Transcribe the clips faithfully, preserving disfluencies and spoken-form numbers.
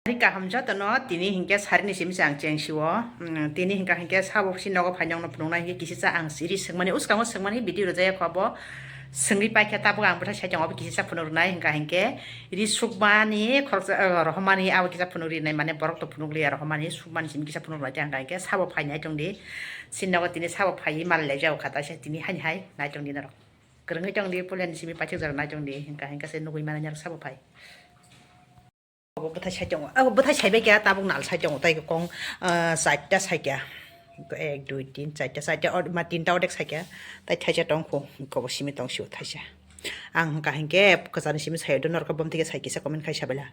Ari kaham jotono tini hinkhe sarini simi se ang cheng siwo. Mm, tini hinkha hinkhe sabo si nogo phainokno phunuknai hinkhe kisi cha ang siri swngmani, uskango swngmani video rwjak ya kho abo. Swngwi paikha tabuk ang bwthai saichung obo kisi cha phunuk rwnai hinkha hinkhe ri sukmani khoroksa, eh, rohormani abo kisa phunuk rinai mane borok to phunuk liya rohormani sukmani simi kisa phunuk rwnai hinkha hinkhe sabo phainai tongdi. Sini nogo tini sabo phaiwi mal lejao kha taisa tini haini hai nai tongdi norok. Kwrwngwi tongdi pulen simi paithak jora nai tongdi hinkha hinkhe se nugwi mani norok sabo phai. Obo bwthai sai tongo. Obo bwthai sai bai kha, tabuk nal sai tongo. Tai kong, ah, charta sai kha. Ek, dui, tin, charta, charta, or, ma, tinta ordek sai kha. Tai thaisa tong kho. Kobo simi tong sio thaisa. Ang hwnkha hinkhe kwchani simi sai do norok bom thike sai kisa comment khai sabela.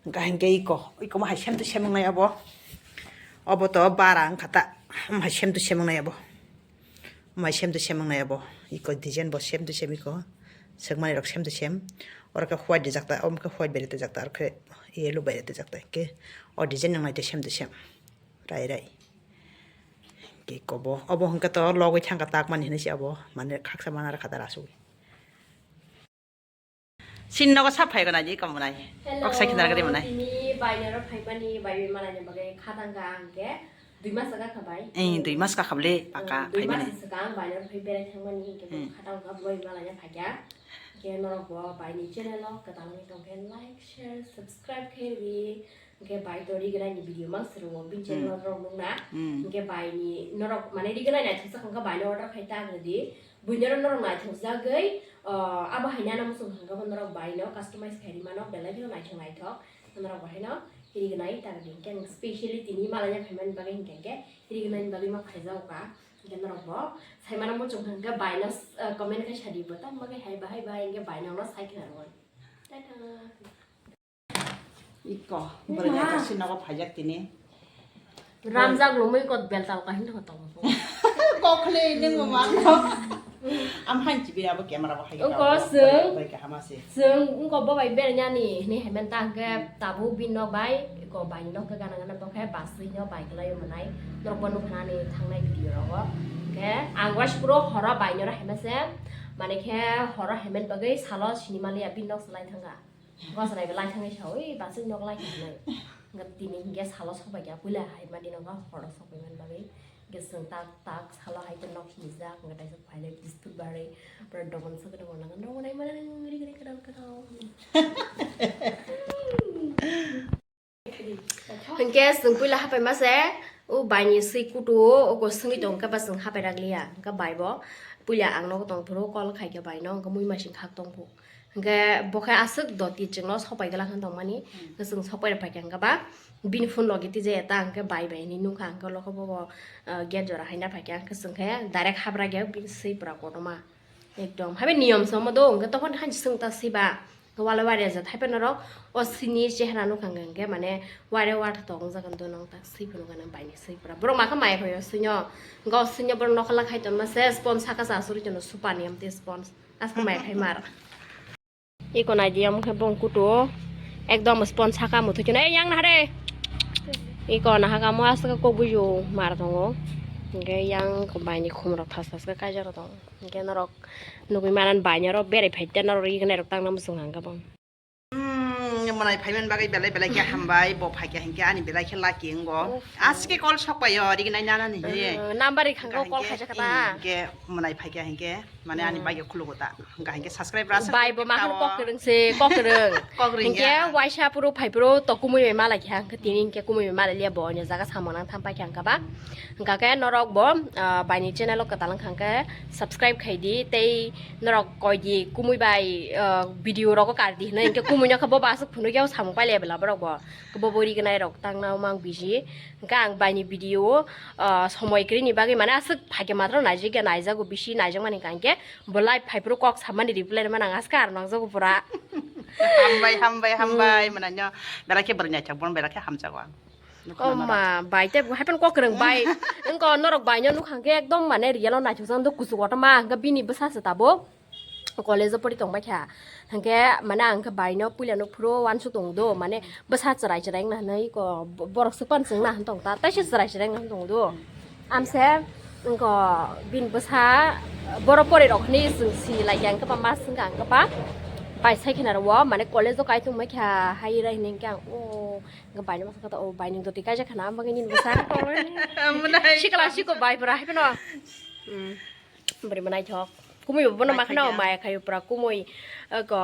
Hwnkha hinkhe iko, iko ma hai sem to sem wngnai obo. Obo to bara wngkha ta. Omo hai sem to sem wngnai obo. Mai same to same wngnai abo. Iko design bo same to same iko. Swkmani rok same to same. Oro khe white rijak ta, omo khe white bai rijak ta, aro khe yellow bai rijak ta. Khe o design wngnai te same to same. Rai rai. Khe kobo. Obo hwnkhe to logwi thangkha takmani hinwi se abo. Mane khaksa mana rwkha ta asugwi. Sini nogo sa phai gana di kom nai. Hello, kok sai khina gari manai. Tini bai noro phai mani bai bai malai ni bagai khatang ka ang ke. Dui mas ka kha bai. Eh, dui mas ka kha bole, paka phai mani. Dui mas ka ang bai noro phai berai thang mani ke. Hmm. Khatang ka bai malai ni phai ya. Ke norok bo bai ni channel o kwtal ni tong khe like, share, subscribe khe ri. Hwnkhe bai to rignai ni video mang srwngo, bini channel o norok nukna. Hmm. Hwnkhe bai ni norok mane rignai naithokjak hwnkhe bai no order khai ta rwdi. Buino norok naithokjagwi, ah, abo hai nana muchung hwnkhe bo norok bai no customize khai ri mano, belai kheno naithok naithok. Norok bo haino rignai ta rwdi. Hwnkhe ang specially tini malaina phaimani bagwi hwnkhe hwnkhe rignai ni bagwi ma phaijago ka. Hwnkhe norok bo sai mano muchung hwnkhe bai no, ah, comment khai sadi bo, tamo bagwi hai bahai bahai hwnkhe bai no no sai khna rwmani. Tata. Iko, bwrwi naithok si nogo phaijak tini. Ramjak lomwi kot beltal kahin tong tongo. Kokle nung mama. Am han chibi abo camera bo hai. Uko swng. Bai kahama se. Swng uko bo bai bernyani hini hemen ta hwnkhe tabuk bin nok bai, iko bai nok khe gana gana bo khe baswi no bai kwlai manai. Norok bo nukha ani thangnai video rogo. Khe ang wash pro horo bai noro hemese. Mane khe horo hemen bagwi salo sinimaliya bin nok salai thangkha. Gosrai belai thangwi sa, oi, baswk nok lai thangwi. Hwnkhe tini hwnkhe salo sokbai kha, puila hai mani nokha horo sokbai man bagwi. Hwnkhe chwng tak tak salo hai khe nok himjak, hwnkhe taisa phailai bisput barwi, pura dogon sokhe dogon nang, dogon nai mani ring ring kwdang kwdang. Hwnkhe chwng puila hapai mase, o baini swi kutu o, o swi tong khe ba chwng hapai rak liya. Hwnkhe bai bo puila ang nogo tong phuru call khai khe bai no, hwnkhe mui masing khak tong phu. Hwnkhe bo khe aswk doti chwngno sopai glak hwn tongmani. Hmm. Hwnkhe chwng sopai rok paikha hwnkhe ba bini phone logi twijaya ta hwnkhe bai bai hinwi nukha hwnkhe lokho bobo, ah, gate jora haina paikha hwnkhe chwng khe direct habra khe bini swi pura kotorma. Ekdom. Habai niyom se omo do hwnkhe tokon hani chwng ta swi ba. Wala wari ajat habai norok o sini chehra nukha hwnkhe mane wari watha tongjak do nong ta swi phunukha nang bai ni swi pura. Borok makha maya khaio swi no. Hwnkhe o swi no borok nokha la khai tonma se sponge saka sa suri tono super niyom te sponge. Aswk mai khai mar. Iko nai di, omo khe bong kutu o ekdom sponge saka muthwi kheno. Ei, yang naha de. Iko naha kamo aswk kok buju mar tongo. Hwnkhe yang bai ni khum rok thas thas khe kaijak rok tongo. Hwnkhe norok nugwi manan bai ni oro berai phai de norok rignai rok tangna muchung hang khe bong. Hmm, mwnai phaiman bagwi belai belai khe hambai, bo phaikha hinkhe ani belai khe lucky wngo. Uff. Aswk khe call sok pai o, rignai nana ni he. Uh, number rikha hwnkhe call khaijak kha ta. Hinkhe mwnai phaikha hinkhe, mane ani bagwi khulugo ta. Hwnkha hinkhe subscribe rasa. Bai bo ma hwn kok kwrwng se, kok kwrwng. Kok kwrwng hinkhe ya. Waisa phuru phai phuru to kumui bai malai kha, hinkhe tini hinkhe kumui bai malai liya bo, ani jaga samung nang tham paikha hinkhe ba. Hwnkha khe norok bo, ah, bai ni channel o kwtal wngkha hinkhe subscribe khai di, tei norok koi di kumui bai, ah, video rogo kar di hinwi, hinkhe kumui no khe bo aswk phunuk ya samung pailai bwla borok bo, bo bo rignai rok tangna mang bisi. Hinkhe ang bai ni video o, ah, somoi kwrwi ni bagwi mane aswk phaikhe matro naijak ya, naijago bisi naijakmani hinkhe bo live phai phuru kok samani reply rwmani ang aswk aro nangjago pura. Hambai, hambai, hambai, hmm. Mwnai no belai khe bwrwi naithok, bono belai khe hamjago ang. Oh ma, bai tei bo happen kok kwrwng bai. Wngko norok bai no nukha hwnkhe ekdom mane real o naithok jak do kuchuk kotorma hwnkhe bini bwsa se tabuk college o pori tong bai kha. Hwnkhe mane ang khe bai no puila no phuru uansuk tong do mane bwsa chwrai chwrai wngna hinwi ko bo-, borok swk pan chwngna hwn tong ta taisa chwrai chwrai wngna hwn tong do. Amse wngko bini bwsa borok pori rok hinwi chwng si lai kha hwnkhe ba ma swngkha hwnkhe ba Pai sai khena ro, mane college o kai tongmai kha, hai rai hwnwi khe ang, o, hwnkhe bai no masa kha, o, bai nwng doti kaijak khana, ang bagwi nini bwsa. Sikla siko bai bwra hai phano. Hmm. Bwrwi ma naithok. Kumui bo bono ma khana, o maya khayo pura kumui, eh, ko,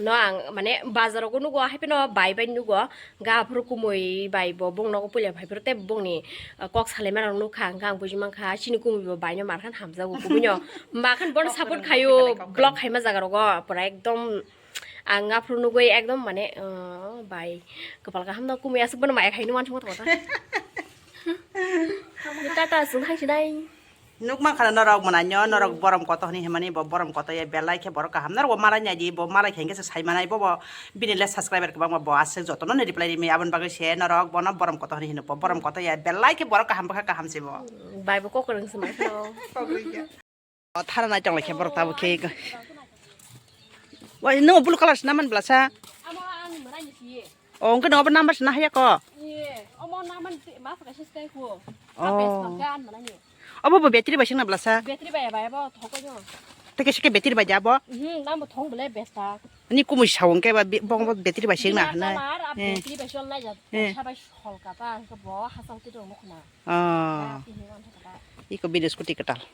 no ang, mane, bazar o nugo, hai phano bai bai nugo. Ga aphuru kumui bai bo bong nogo puila phai phuru tei bongni, uh, kok salaima rok nukha, hwnkhe ang buji mankha, chini kumui bo bai no mar khan hamjago kumui no. Ma khan bono support khayo, block khaima jaga rogo, pura ekdom ang aphuru nugui ekdom mane, uh, bai kwpal kaham no kumui aswk bono maya khaino uansukma tongo ta. Tata, chwng hai sinai. Nukmankha norok mwnai no, norok borom kotor hwnwi hwnmani, bo borom kotor ya belai khe borok kaham. Norok bo malai nai di, bo malai khe hwnkhe se sai manai, bo bo bini le subscriber kwbangma, bo aswk jotono ni reply rimi, aboni bagwi se norok bono borom kotor hwnwi hwno, bo borom kotor ya belai khe borok kaham bwkha kaham se bo. Bai bo kok kwrwng se mai kheno. O thara nai tong lai khe borok tabuk khe. Wai, no blue color se naman bwlasa? Amo ang mwnai ni siye. O, hwnkhe no obo number se nahaya ko? Iye, omo naman ma phakai se sky ko. Oh. Obo bo battery bai singna bwlasa? Battery bai bai bo thok ko. Teke sike battery bai jabo? Mhm, nang bo thong bole besta. Ni kumui sawung ke ba bi-, bo, bo battery bai singna hana. Solar, a battery bai sol nai ja. Eh. Sabai sol ka ta, ko bo hasang ti dong mo khna. Ah. Iko bini scooty kwtal.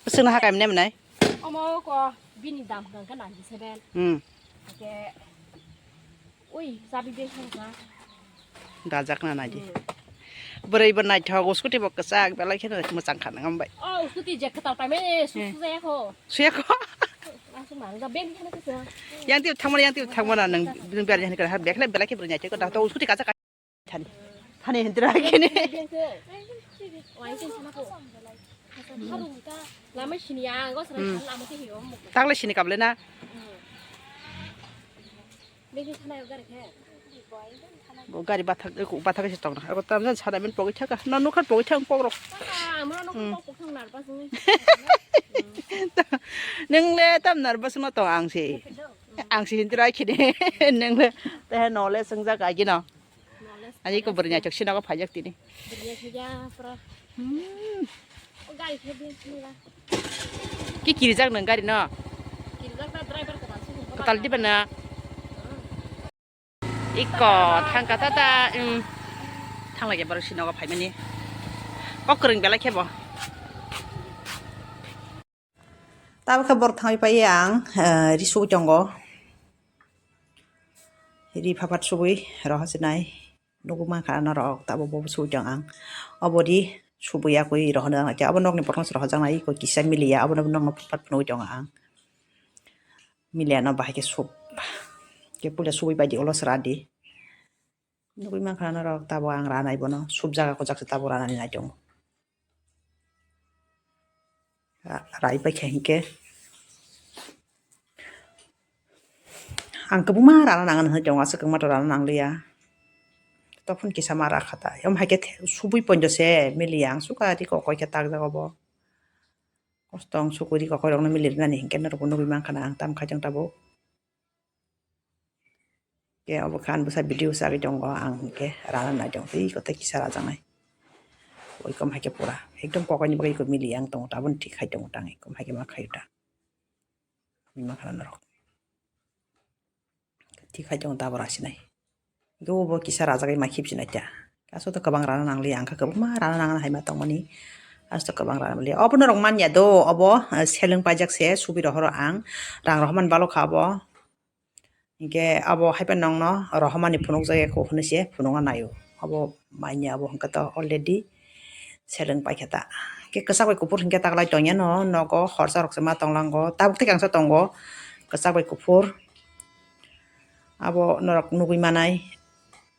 Singna ha kai mene mene? Omo ko bini dam hwnkha ninety-seven. Hmm. Ke Ui, chabi bag hwnka. Dajak na naidi. Hmm. Bwrwi bo naithok, o scooty bo kwchak, belai kheno mwchang kha nang bai. Oh, scooty je kwtal paimani, su, hmm, su jaya kho. Suya kho? Aswk mang da bag hwnka kwchak. Yang tip thangmani, yang tip thangmani nang, nang biyar jani kara bag le belai khe bwrwi naithok, da to scooty kacha kacha thani. Thani hindra kini. Bag khe. Wai khe sana kho. Harung ka, lama sini ya, gos rai, hmm, lama khe hiyo mo. Takle sini kable na. Hmm. Bo gari bathak, bathak se tongna. Ako tamjani sana min pogwi thaka. No nukhan pogwi thang pogrok. Nung le tam nervous no tong ang si. Ang si hindra khini. Nung le te no le swngjak agi no. Ani ko bwrwi naithok sinago phaijak tini. Bwrwi naithok ya, pura. Hmm. O gari khe di, sini ba. Ki kirijak nang gari no? Kirijak ta driver kwtal sini. Kwtal diba na? Hmm. Iko thangka tata, um, thanglai ya borok sinago phaimani. Kok kwrwng belai khe bo. Tabuk khe borok thangwi paiya ang, eh, ri sugui tongo. Ri phapat sugui rohor se nai. Nugui mankha norok tabuk bo sugui tong ang. Obo ri subui yakui rohor nang nai. Abo nokni bokong se rohor jak nai. Iko kisa miliya. Abo nokno phapat phunugui tongo ang. Miliya no bahai khe sub. Khe puila subui pai di, ulo se ra di. Nugui mankha norok tabuk ang ra nai bono. Sub jaga kujak se tabuk ra nani nai tongo. Ra-, rai paikha hinkhe. Ang kwbangma rana nang hinwi tongo, aswk kwbangma to rana nangliya. Tophon kisa ma rakha ta. Yom haikhe the-, subui ponjo se miliya ang suka ri kokoi khe takjak obo. Kosto ang sukuri kokoi rokno mili rwnani hinkhe norokbo nugui mankha na ang tam khai tong tabuk. Ke obo khan bwsa video sagwi tongo ang hinkhe rana nai tong twi kothai kisa rajaknai. Oi kom hai khe pura ekdom kokoi ni bagwi iko mili ang tongo tabun thik khai tongo tang kom hai khe ma khayu ta. Makhana norok. Thik hai tongo tabura sinai. Hinkhe obo kisa rajagwi ma khibsinai ta. Aswk to kwbang rana nangliya, ang kha kwbangma rana nangna hai ma tongmani. Aswk to kwbang rana nangliya. Obo norok manya do, obo, eh, seleng paijak se, subi rohoro ang. Rang rohormani balok kha obo. Hinkhe abo hai phano nongno rohormani phunukjak ya kho hwnwi se phunukna naio. Abo manya abo hinkhe to already seleng paikha ta. Hinkhe kwchak bai kuphur hinkhe taklai tongya no nogo, horsa rok se ma tonglango, tabuk tei kangsa tongo kwchak bai kuphur. Abo norok nugui manai.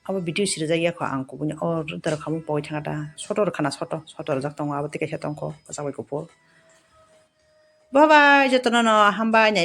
Abo video sirijak ya kho ang kubuni, o rwda rwkha mo pogwi thangkha ta, soto rwkha na soto, soto rwjak tongo, abo tei kaisa tongkho kwchak bai kuphur. Bye bye, jotono no hambai naima.